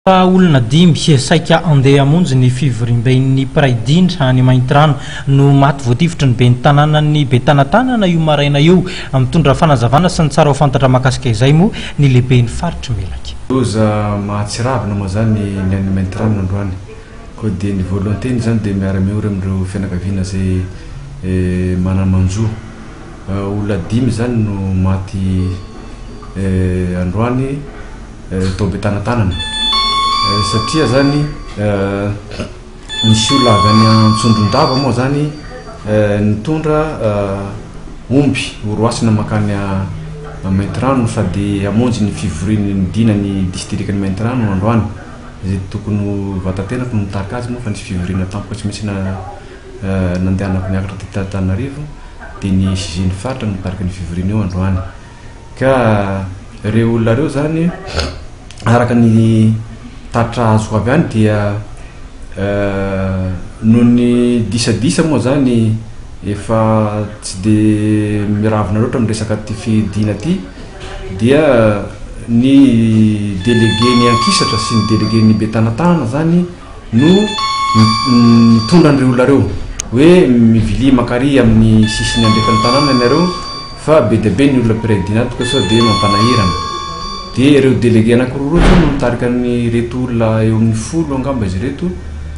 Olona dimy saika handeha hamonjy ny fivoriamben'ny mpiray dindra any Maintirano no maty voatifitry ny ben'ny tanànan'i Betanatanana io maraina io. Mitondra fanazavana sy ny tsara ho fantatra mahakasika izay moa ny lehiben'ny faritr'i Melaky. Loza mahatsiravina moa izany ny any Maintirano androany. Koa dia ny voalohan-teny izany dia miara-miory amin'ireo fianakaviana izay mana-manjo. Olona dimy izany no maty androany. Tao Betanatanana satria zany nisy olona avy any Antsondrondava moa zany nitondra omby horoasina mankany Maintirano sady hamonjy ny fivorian'ny dinan'ny distrikan'i Maintirano androany izay tokony ho vatatenako no nitarika azy moa fa nisy fivoriana tampoka tsy maintsy nandehanako niakatra teto Antananarivo dia ny SG-n'ny faritra no nitarika ny fivoriana io androany. Ka ireo olona ireo zany araka ny tatitra azoko avy any dia noho ny disadisa moa zany efa tsy de miravona loatra amin'ny resaka ty fiadiana ty dia ny délégué ny Ankisatra sy ny délégué ny Betanatanana zany no nitondra an'ireo olona ireo hoe mivilia mankary amin'ny sisiny andrefan'ny tanàna ianareo fa be dia be ny olona mpiray dina ato ka sao dia mampanahirana. Dia ireo délégué anankiroa ireo zany no nitarika an'ireto olona eo amin'ny 10 angamba izy ireto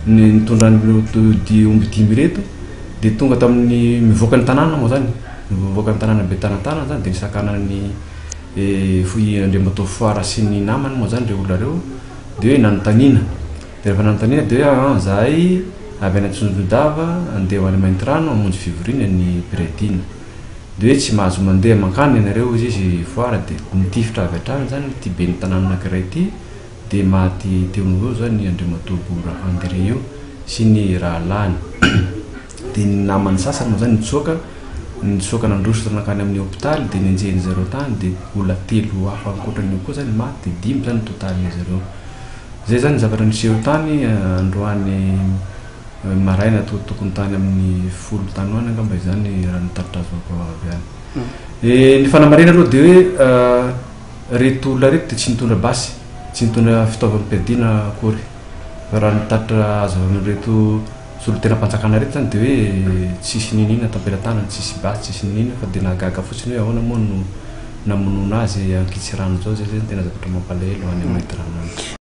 ny nitondra an'ireo omby dimy ireto dia tonga tamin'ny mivoaka ny tanàna moa zany, mivoaka ny tanàna Betanatanana zany dia nisakanan'ny Andriamatoa Foara sy ny namany moa zany ireo olona ireo dia hoe nanontaniana. Dia rehefa nanontaniana dia hoe aa zahay avy any Antsonjomidava andeha ho any Maintirano hamonjy fivoriana ny mpiray dina. Dia hoe tsy mahazo mandeha mankany ianareo hozy izy foara dia nitifitra avy hatrany izany ity ben'ny tanàna anankiray ity dia maty teo noho eo izany Andriamatoa Bora André io sy ny rahalahiny. Dia ny namany sasany moa izany nitsoaka, nitsoaka nandositra nankany amin'ny hopitaly dia nenjehin'ny zareo tany dia olona telo hafa ankoatran'io koa izany maty dia dimy izany ny totalin'izy ireo. Zay zany ny zavatra niseho tany androany maraina toa tokony tany amin'ny 10 tany ho any angamba izany raha ny tatitra azoko avy any. Ny fanamarihana aloha dia hoe reto olona reto dia tsy nitondra basy, tsy nitondra fitaovam-piadiana akory. Fa raha ny tatitra azo avy amin'ireto solontenam-panjakana ireto zany dia hoe tsisy niniana tam-pelatanana, tsisy basy, tsisy niniana fa dia nahagaga fotsiny hoe ahoana moa no namonoana azy ankitsirano zao, zay zany tena zavatra mampalahelo any Maintirano any.